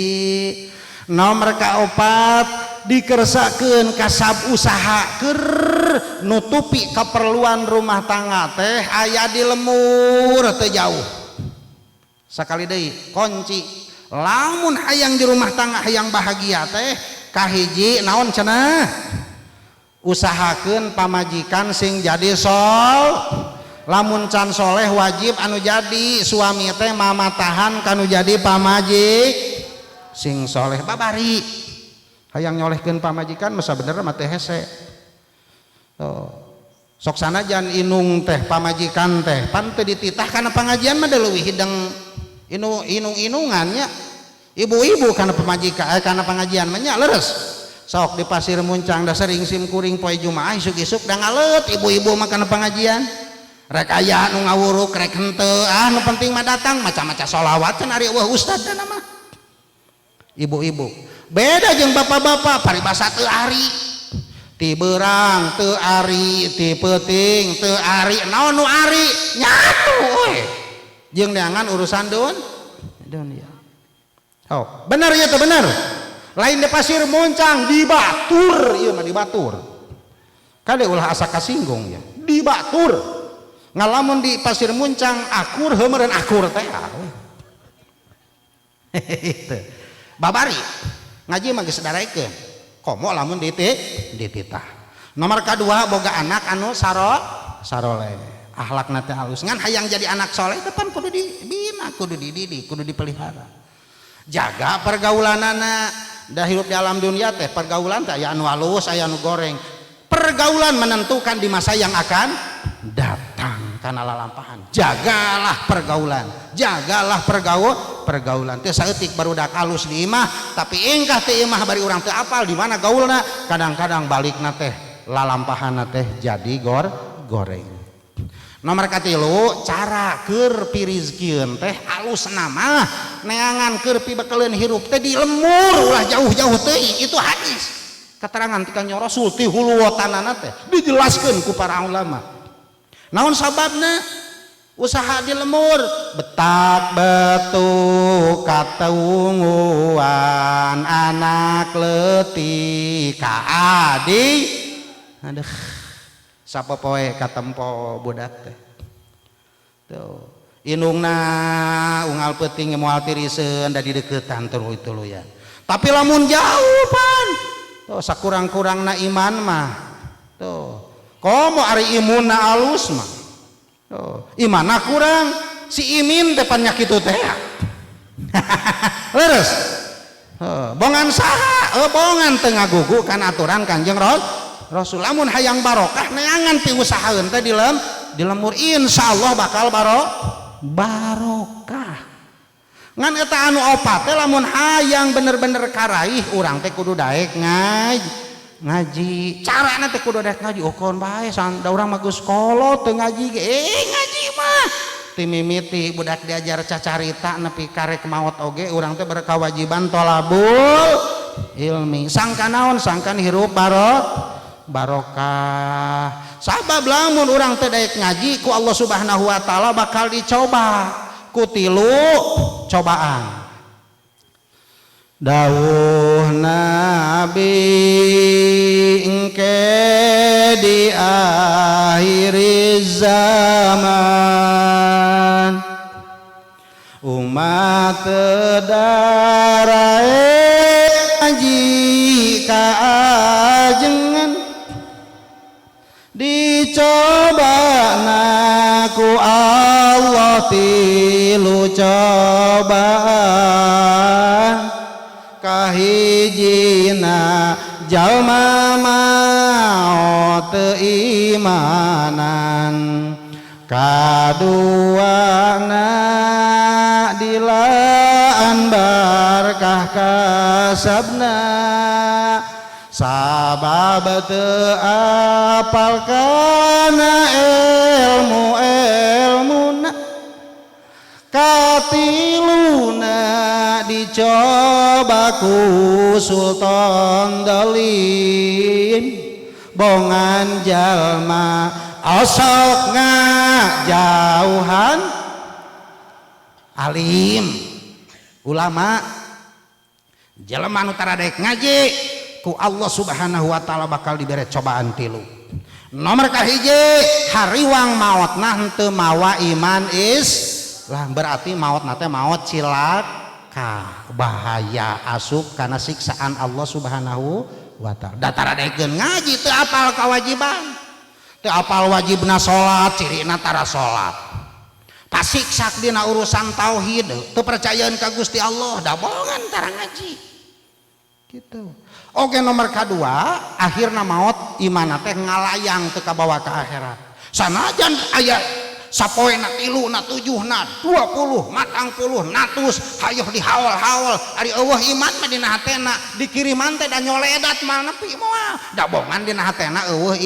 Nomor kaopat, dikersakeun kasab usaha keur nutupi keperluan rumah tangga teh aya di lemur, teu jauh. Sakali deui, kunci lamun hayang di rumah tangga hayang bahagia teh kahiji naon cenah? Usahakeun pamajikan sing jadi lamun can soleh wajib anu jadi suami teh mamatahan kanu jadi pamajik sing soleh. Babari hayang nyolehkeun pamajikan masa bener mah teh hese. Tuh, sok sanajan inung teh pamajikan teh pan teu dititah kana pengajian mah, leuwih hideng inung-inungannya ibu-ibu kana pamajikan, kana pengajian mah nya. Leres, sok di Pasir Muncang da sering sim kuring poe Jumaah, isuk-isuk da ngaleut ibu-ibu mah kana pengajian. Rek aya nu ngawuruk rek henteu, ah, nu penting mah datang maca-maca sholawat cenah, ari euweuh ustad mah. Ibu-ibu beda jeung bapak-bapak, paribasa teu ari ti beurang, teu ari ti peuting, teu ari naon, nu ari nyatu we jeung neangan urusan dunia. Oh, bener ya tuh, bener. Lain di Pasir Muncang, di batur ieu mah, di batur. Kade ulah asa kasinggung ya, di batur. Ngalamun di Pasir Muncang akur heumereun akur teh itu. Babari ngaji mah geus daraekeun, komo lamun dititah. Nomor kedua, boga anak anu saroleh, akhlakna teh halus. Ngan hayang jadi anak soleh teh pan kudu dibina, kudu dididik, kudu dipelihara, jaga pergaulanana. Dah hirup di alam dunia teh pergaulan teh aya anu halus, aya anu goreng. Pergaulan menentukan di masa yang akan datang karena lalampahan. Jagalah pergaulan, jagalah pergaulan teh. Saeutik barudak halus di imah, tapi engkah teh imah bari urang teu apal di mana gaulna, kadang-kadang balikna teh lalampahanna teh jadi goreng. Nomor katilu, cara keur pirizkieun teh halus nama neangan keur pibekeleun hirup teh di lemur, ulah jauh-jauh teuing. Itu hadis keterangan ti Kanjeng Rasul ti huluwotanana teh dijelaskeun ku para ulama naon sababna usaha di lemur. Betak betu katungguan anak leutik ka adi, aduh, sapopoe katempo budak teh. Tuh, indungna unggal peuting moal tiriseun da dideukeutan tuluy-tuluyan. Tapi lamun jauh pan tuh sakurang-kurangna iman mah tuh, komo ari imunna alus mah tuh, imanna kurang si imin teh pan nya kitu teh. Leres, bongan saha, bongan teu ngagugu kan aturan Kanjeng Rasul. Lamun hayang barokah neangan piusahaeun teh di lemur, insyaallah bakal barokah. Ngan eta anu opat teh, lamun hayang bener-bener karaih urang teh kudu daek ngaji. Carana teh kudu daek ngaji. Oh, kon bae da urang mah geus kolot teu ngaji ge. Ngaji mah ti mimiti budak diajar cacarita nepi karek maot oge urang teh berkewajiban tolabul ilmi. Sangka naon? Sangkan hirup barokah. Sabab lamun urang teh daek ngaji, ku Allah Subhanahu wa taala bakal dicoba ku tilu cobaan. Dawuh Nabi, engke di akhir zaman umat darae ngaji kaajengan. Dicobana ku Allah tilu cobaan. Kahijina jalma maot teu imanan, kaduana dilaan barkah kasabna, sabab teu apal kana ilmu ilmuna. Katiluna dicoba ku sultan dolim, bongan jalma osok ngajauhan alim ulama. Jelema nu tara daek ngaji ku Allah Subhanahu wa taala bakal dibere cobaan tilu. Nomor kahiji, hariwang maotna henteu mawa iman Islam, berarti maotna teh maot cilaka, bahaya asup kana siksaan Allah Subhanahu wa taala. Da tara daekeun ngaji teu apal kewajiban, teu apal wajibna salat, cirina tara salat. Pasiksak dina urusan tauhid, teu percayaeun ka Gusti Allah, da bohongan tara ngaji. Gitu. Oke, nomor kedua, akhirna maot imanna teh ngalayang teu kabawa ka akhirat. Sanajan aya sapoe na 3 na 7 na 20 matang puluh natus hayoh dihaol-haol, ari eueuh iman mah dina hatena, dikiriman teh da nyoledat mah nepi moal, da bongan dina hatena eueuh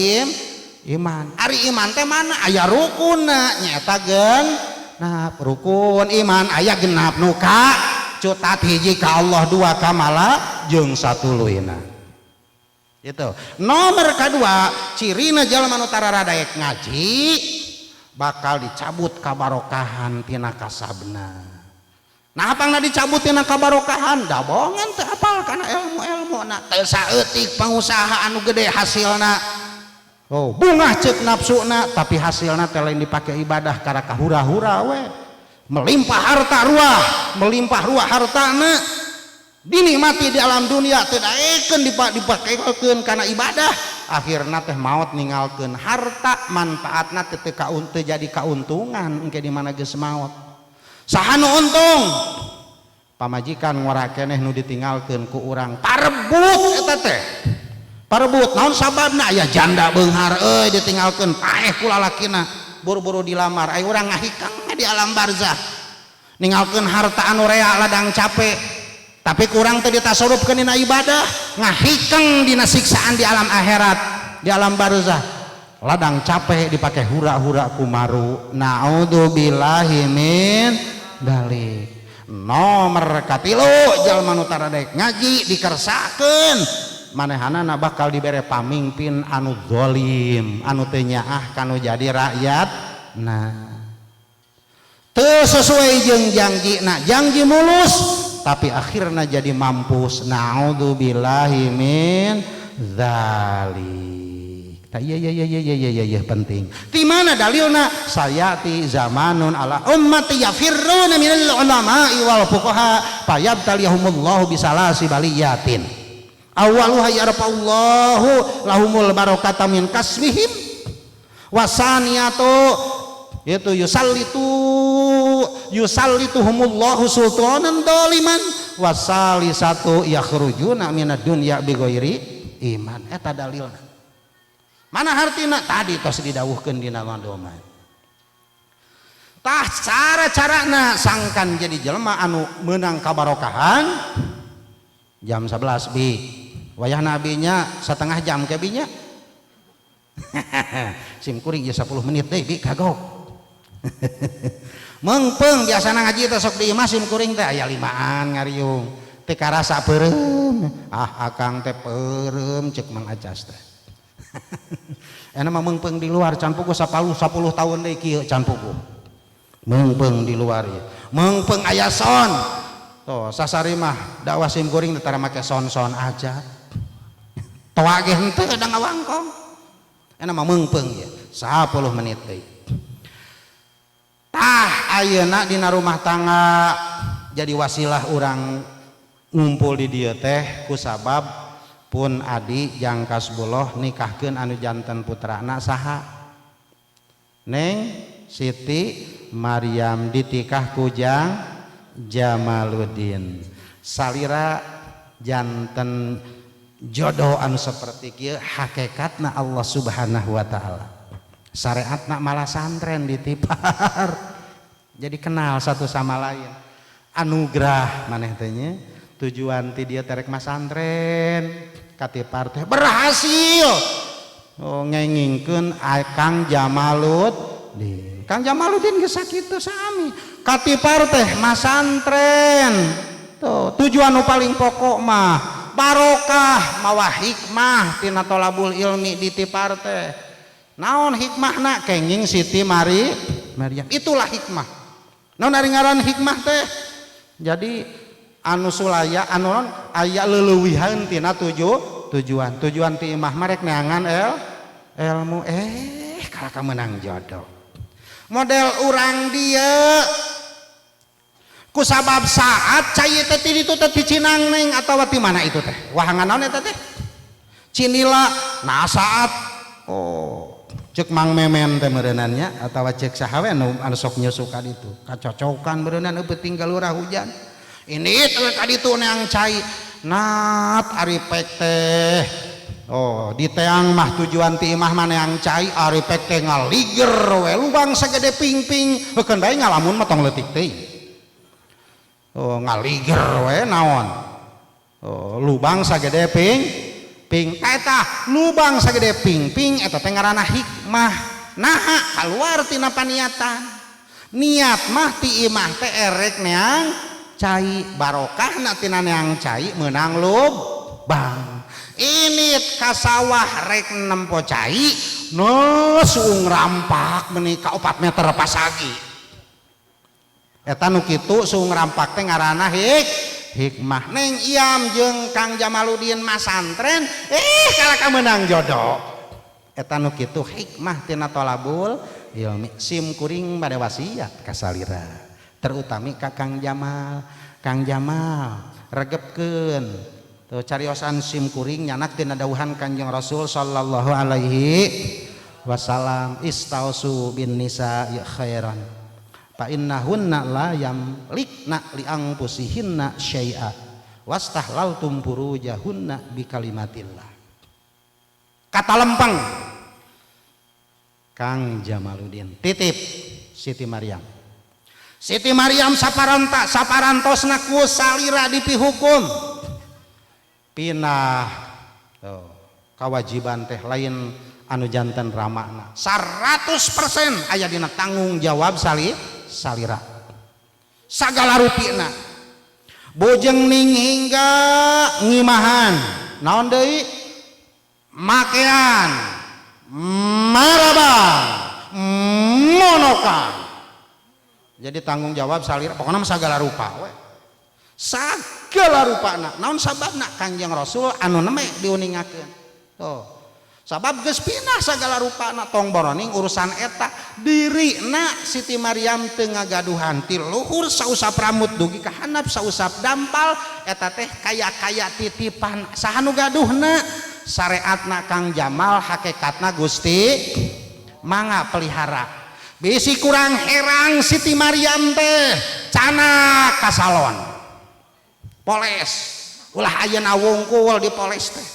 iman. Ari iman teh mana aya rukunna, nyaeta genap rukun iman aya genap nu ka cutat, hiji ka Allah, dua ka mala jeung satuluyna. Gitu. Nomor kedua, cirina jalma nu tara radaek ngaji bakal dicabut kabarokahan tina kasabna. Nah, apangna dicabut tina kabarokahan? Da bongan teu apal kana ilmu-ilmu na, teu saeutik pengusaha anu gede hasilna. Oh, bungah ceuk nafsuna, tapi hasilna teh lain dipake ibadah, karena kahura-hura we. Melimpah harta ruah, melimpah ruah hartana, dinikmati di alam dunia, teu daekeun dipakekeun kana ibadah. Akhirna teh maot ninggalkeun harta, manfaatna teh teu teu jadi kauntungan engke di mana geus maot. Saha nu untung? Pamajikan ngora keneh nu ditinggalkeun ku urang, parebut eta teh. Parebut naon sababna? Aya janda beunghar euy, ditinggalkeun paeh ku lalakina, buru-buru dilamar. Aya urang ngahikang di alam barzah, ninggalkeun harta anu rea ladang capek, tapi kurang teu ditasarufkeun dina ibadah, ngahikeng dina siksaan di alam akhirat, di alam barzah. Ladang capek dipake hura-hura kumaru, naudzubillahi min dalik. Nomor katilu, jalma nu tara daek ngaji dikersakeun manehanana bakal dibere pamimpin anu zalim, anu teu nyaah kanu jadi rakyat. Nah, teu sesuai jeung janji, nah janji mulus tapi akhirnya jadi mampus, naudzubillahi min dzalik. Ta iya iya iya iya iya iya iya, penting. Di mana dalilna? Sayati zamanun ala ummati yafirruna minal ulama'i wal fuqaha fayabtaliyahumullahu bisalasi baliyatin. Awaluha yarfa'ullahu lahumul barakata min kasbihim, wasaniyatu itu yusallituhumullahu sultanan doliman, wasalisatu yakhrujuna minad dunya bighairi iman. Eta dalilna. Mana hartina? Tadi tos didawuhkeun dina mandoman. Tah, cara-carana sangkan jadi jelema anu meunang kabarokahan, jam 11 bi wayah nabinya setengah jam ke binya sim kuring ya 10 menit deh bi kagok mengpeng. Biasana ngaji teh sok di imah sim kuring teh aya limaan ngariung, teu karasa peureum. Ah, akang teh peureum, ceuk Mang Acas teh. Enak mah meungpeung di luar can puguh 10 10 tahun deui kieu can puguh meungpeung di luar ya. Meungpeung aya son tuh sasari mah dakwah sim kuring teh tara make son-son aja, toa ge henteu da ngawangkong. Enak mah meungpeung ya 10 menit deui. Tah, ayeuna dina rumah tangga jadi wasilah urang ngumpul di dieu teh kusabab pun adi jang kasbuloh nikahkeun anu janten putrana saha. Neng Siti Maryam ditikah ku Jang Jamaluddin. Salira janten jodoh anu seperti kieu hakikatna Allah Subhanahu wa taala. Syariatna malah santren ditipar. Jadi kenal satu sama lain. Anugerah maneh teh nya, tujuan ti dia terek masantren katipar teh berhasil. Oh, ngengingkeun Kang Jamaluddin. Kang Jamaluddin geus sakitu sami. Katipar teh masantren. Tuh, tujuan nu paling pokok mah barokah mawa hikmah tina tolabul ilmi ditipar teh. Naon hikmahna? Kenging Siti Maryam. Itulah hikmah. Naon ari ngaran hikmah teh? Jadi anu sulaya anu non aya leulewihan tina tujuan. Tujuan ti imah marek neangan ilmu kalaka meunang jodoh. Model urang dieu kusabab saat cai teh ti ditu teh ti Cinangneng atawa ti mana itu teh? Wahangan naon eta teh? Cinila. Nah saat oh cek Mang Memen teh meureunannya atawa cek saha we anu sok nyusu ka ditu. Kacocokan meureunnan eueuh tinggal urah hujan. Ini teh ka ditu neang cai. Nat ari pek teh. Oh, di teang mah tujuan ti imah mah neang cai, ari pek teh ngaliger we lubang sagede ping-ping. Heukeun bae ngalamun mah tong leutik teuing. Oh, ngaliger we naon? Oh, lubang sagede ping ping eta lubang sagede ping-ping eta teh ngaranna hikmah. Naha kaluar tina paniatan. Niat mah ti imah teh erek neang cai, barokahna tina neang cai meunang lubang. Ini ka sawah rek nempo cai, no suung rampak meuni ka 4 meter pasagi. Eta nu kitu suung rampak teh ngaranna hikmah. Neng Iam jeung Kang Jamaluddin masantren kalaka meunang jodoh. Eta nu kitu hikmah tina tolabul ilmi. Sim kuring bade wasiat ka salira, terutami ka Kang Jamal. Kang Jamal regepkeun tuh cariosan sim kuring nyanak tina dawuhan Kanjeng Rasul sallallahu alaihi wasallam, istausu bin nisa ya khairan fa innahunna la yamlikna li anfusihinna syai'a wastahlaltum furujahunna bi kalimatillah. Kata lempeng Kang Jamaluddin titip Siti Maryam. Siti Maryam saparanta saparantosna ku salira dipihukum pinah tuh, kewajiban teh lain anu janten ramana 100% aya dina tanggung jawab salira sagala rupina bojeng ning hingga ngimahan naon deui makean marabang monokan. Jadi tanggung jawab salira pokoknya sagala rupa we, sagala rupana. Naon sababna? Kanjeng Rasul anu neme diuningakeun tuh sabab geus pinah sagala rupana tong boroning urusan eta dirina Siti Maryam teu ngagaduhan ti luhur sausap rambut dugi ka handap sausap dampal eta teh kaya-kaya titipan saha nu gaduhna syariatna Kang Jamal hakikatna Gusti mangga pelihara. Bisi kurang herang Siti Maryam teh cana ka salon poles ulah ayeuna wungkul dipoles teh.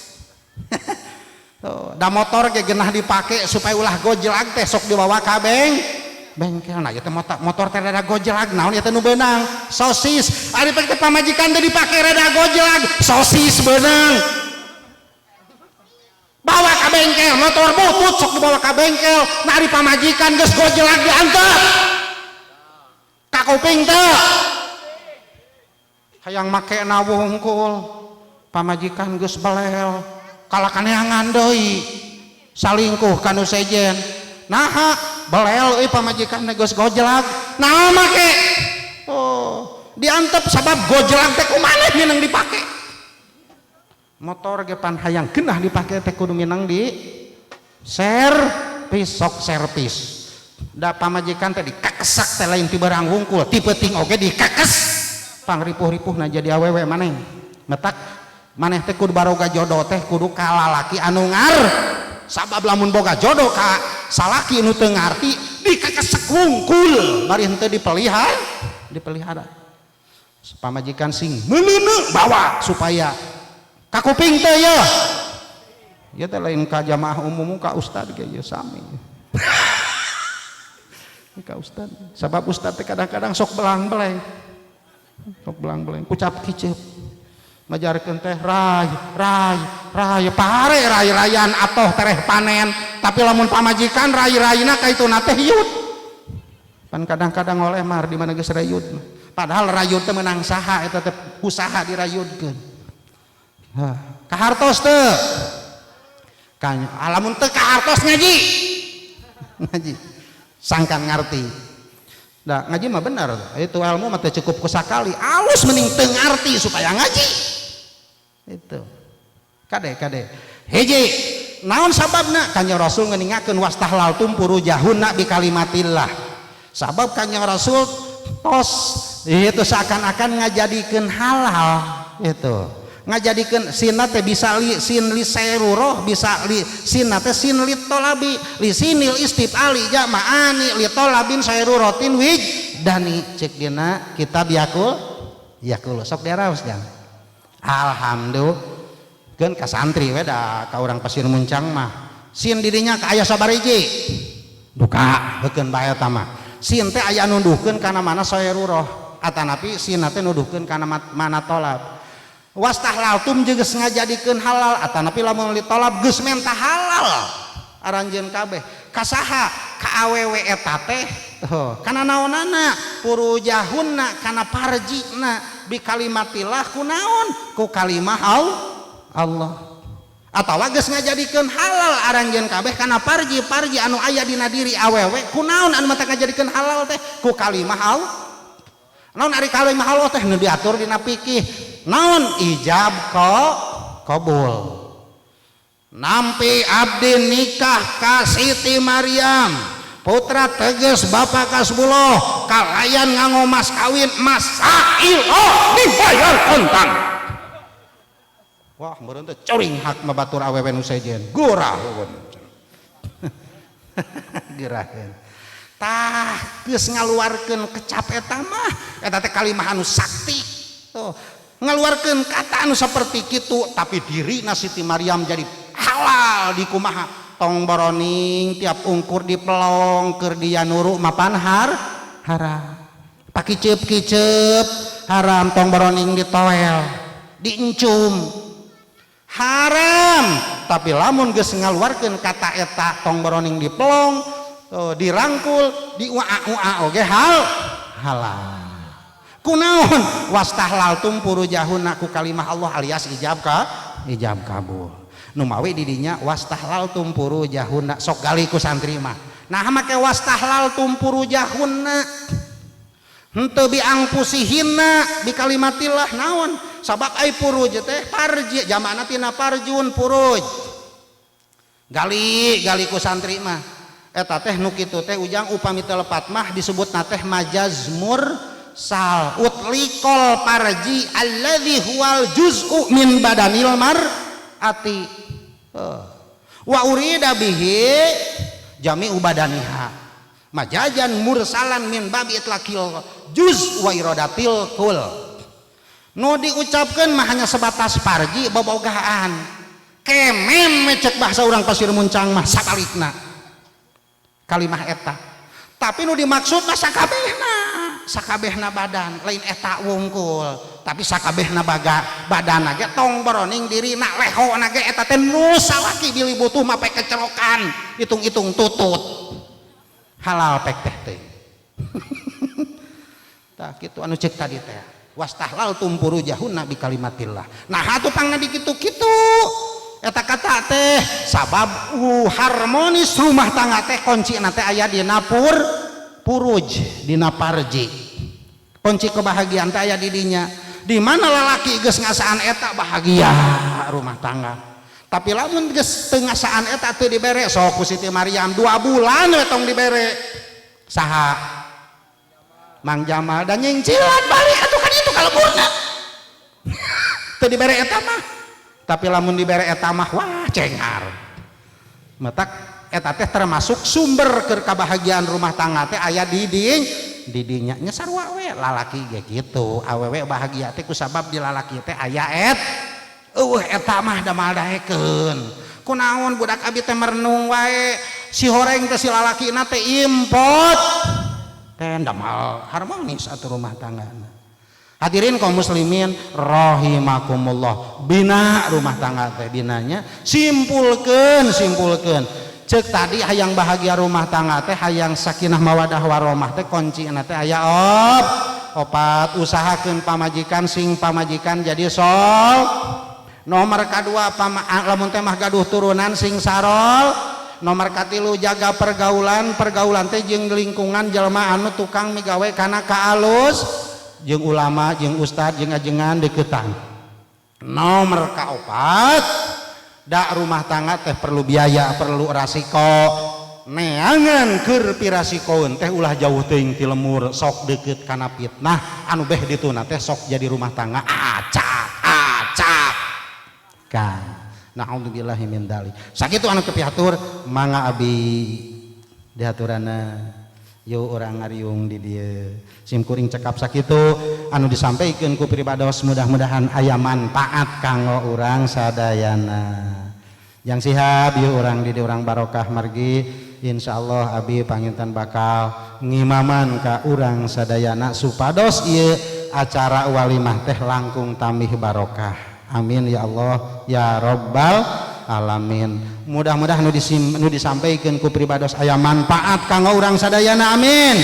Tuh, da motor ge genah dipake supaya ulah gojlag teh sok dibawa ka bengkel. Nah ieu teh motor teh rada gojlag naon ieu teh nu beunang sosis. Ari pek teh pamajikan teh dipake rada gojlag sosis beunang. Bawa ka bengkel motor butut sok dibawa ka bengkel. Nah ari pamajikan geus gojlag diantep ka kuping teh hayang makena wungkul pamajikan geus belel kalakaneangan deui salingkuh ka nu sejen. Naha belel euy pamajikan geus gojlag naon make oh diantep sabab gojlag teh kumaha minang dipake motor ge pan hayang genah dipake teh kudu minang di servis sok servis. Da pamajikan teh dikakesak teh lain ti barang wungkul ti peuting oge dikakes pangripuh-ripuhna jadi awewe maneh. Metak maneh teh kudu baroga jodoh teh kudu ka lalaki anu ngar sabab lamun boga jodoh ka salaki nu teu ngarti Dikekesek wungkul bari henteu dipelihara, dipelihara. Pamajikan sing meuleuneu bawa supaya kakuping teh ya. Ya teh lain ka jamaah umum, ka ustad ge ieu sami. Ka ustad. Sabab ustad teh kadang-kadang sok belang-beleng. Sok belang-beleng, kucap kicep. Majarkeun teh ray ray ray pare ray rayan atoh tereh panen, tapi lamun pamajikan ray rayna ka ituna teh yut. Pan kadang-kadang oleh mar di mana geus rayud. Padahal rayud teh meunang saha eta teh usaha dirayudkeun. Hah, kahartos teu? Kanya, lamun teu kahartos ngaji. Ngaji. Sangkan ngarti. Da ngaji mah bener, itu ilmu mah teu cukup ku sakali, alus mending teu ngarti supaya ngaji. Itu. Kade kade. Hiji, naon sababna? Kanjeng Rasul ngeningakeun wastahlaltum furujahunna bi kalimatillah. Sabab Kanjeng Rasul tos itu seakan-akan ngajadikeun halal itu. Ngajadikeun sinna teh bisa li sin li sairurah, bisa li sinna teh sin li tolabi, li sinil istifali jama'ani li tolabin sairuratin wij dani cek dina kitab yakul yakul sok diaraos jang. Alhamdulillah keun ka santri we da ka urang Pasir Muncang mah sin didinya ka aya sabariji duka heukeun bae eta mah. Sin teh aya nuduhkeun kana mana sairurah atanapi sin teh nuduhkeun kana mana tolab. Wastahlaltum jeung geus ngajadikeun halal atanapi lamun litolab geus menta halal aranjeun kabeh kasaha ka awewe eta teh tuh kana naonana purujahunna kana parjina bi kalimatillah kunaon ku kalimah Allah atawa geus ngajadikeun halal aranjeun kabeh kana parji-parji anu aya dina diri awewe kunaon anu mata ngajadikeun halal teh ku kalimah Allah. Naon ari kalimah Allah teh nu diatur dina fikih naon ijab qabul. Nampi abdi nikah ka Siti Maryam putra teges Bapak Kasbuloh kalayan nganggo mas kawin mas sailo dibayar kontan. Wah meureun teh coring hak mah batur awewe nu sejen gurah geraheun. Tah geus ngaluarkeun kecap eta mah eta teh kalimah anu sakti tuh ngaluarkeun kata anu saperti kitu tapi dirina Siti Maryam jadi halal di kumaha tong boroning tiap ungkur dipelong keur dianuru mapan haram pakiceup-kiceup haram tong boroning ditoel diencum haram tapi lamun geus ngaluarkeun kata eta tong boroning dipelong dirangkul diua-ua oge halal. Kunaon wastahlaltum furujahunna ku kalimah Allah alias ijab ka ijab kabul. Nu mawi di dinya wastahlaltum furujahunna sok gali ku santri mah. Nah make wastahlaltum furujahunna henteu bi angpusihinna bi kalimatillah naon sabab ai furuj teh parji jamana tina parjun furuj. Gali gali ku santri mah eta teh nu kitu teh ujang upami teu lepat mah disebutna teh majaz mursal utlikol parji alladzi huwal juz'u min badanil mar'ati wa urida bihi jami'u badaniha majajan mursalan min babi itlaqil juz wa iradatil kul. Nu diucapkeun mah hanya sebatas parji bobogaan kemem cek bahasa urang Pasir Muncang mah sabalikna kalimah eta tapi nu dimaksud mah sakabehna sakabehna badan lain eta wungkul tapi sakabehna baga badan ge tong boroning dirina lehona ge eta teh nu salaki bilih butuh mah pek kecerokan hitung-hitung tutut halal pek teh teh. Tah kitu anu cek tadi teh wastahlaltum furujahunna bi kalimatillah. Nah atuh pangna dikitu-kitu eta kata teh sabab harmonis rumah tangga teh kuncina teh aya dina puruj dina parji. Kunci kebahagiaan teh aya di dinya. Di mana lalaki geus ngasaan eta bahagia rumah tangga. Tapi lamun geus teu ngasaan eta teu dibere sok ku Siti Maryam 2 bulan we tong dibere. Saha? Mang Jamal dan nyingcilan balik atuh kan itu kaleburna. Teu dibere eta mah. Tapi lamun dibere eta mah wah cengar. Matak Eta teh termasuk sumber keur kabahagiaan rumah tangga teh aya di didinya nya. Sarua we lalaki ge kitu, awewe bahagia teh kusabab di lalaki teh aya et eueuh eta mah da moal daekeun. Kunaon budak abi teh merenung wae, si horeng teh si lalakina teh impot teh damal harmonis atuh rumah tangga. Hadirin kaum muslimin rahimakumullah, bina rumah tangga teh binanya simpulkeun, simpulkeun cek tadi, hayang bahagia rumah tangga teh, hayang sakinah mawadah warahmah teh, kuncina teh aya opat. Usahakeun pamajikan sing pamajikan jadi sol. Nomor kedua, lamun teh mah gaduh turunan sing sarol. Nomor katilu, jaga pergaulan. Pergaulan teh jeung lingkungan jelema anu tukang migawe kana kaalus, jeung ulama, jeung ustad, jeung ajengan deketan. Nomor kaopat, dak rumah tangga teh perlu biaya, perlu rasiko. Neangan keur pirasikoeun teh ulah jauh teuing ti lemur, sok deket kana fitnah anu beh dituna teh sok jadi rumah tangga acak acak kan. Naudzubillahi min dzalik. Sakitu anu kepihatur, mangga abi dihaturana. Yo urang ngariung di dieu, sim kuring cekap sakitu anu disampaikan ku pribados, mudah-mudahan aya manfaat kanggo urang sadayana. Yang sihab yuk urang di dieu, urang barokah, margi insyaallah abi panginten bakal ngimaman ka urang sadayana supados ieu acara walimah teh langkung tambih barokah. Amin ya Allah ya Robbal alamin. Mudah-mudahan nu disampaikan ku pribados aya manfaat kanggo urang sadayana, amin.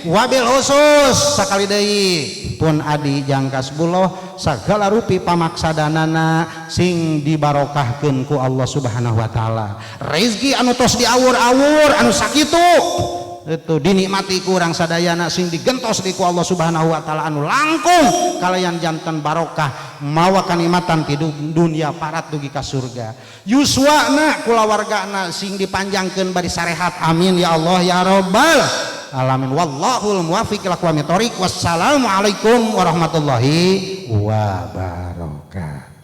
Wabil khusus sakali deui pun adi jangkas buloh, segala rupi pamaksadanana sing dibarokahkeun ku Allah Subhanahu wa taala. Rezeki anu tos diawur-awur anu sakitu itu dinikmati ku urang sadayana sing digentos di ku Allah Subhanahu wa taala, anu langkung kalayan janten barokah, mawa kanikmatan ti dunia parat dugi ka surga. Yuswana kulawargana sing dipanjangkeun bari sarehat, amin ya Allah ya Rabbal alamin. Wallahul muwaffiq ila aqwamit thoriq. Wassalamualaikum warahmatullahi wabarakatuh.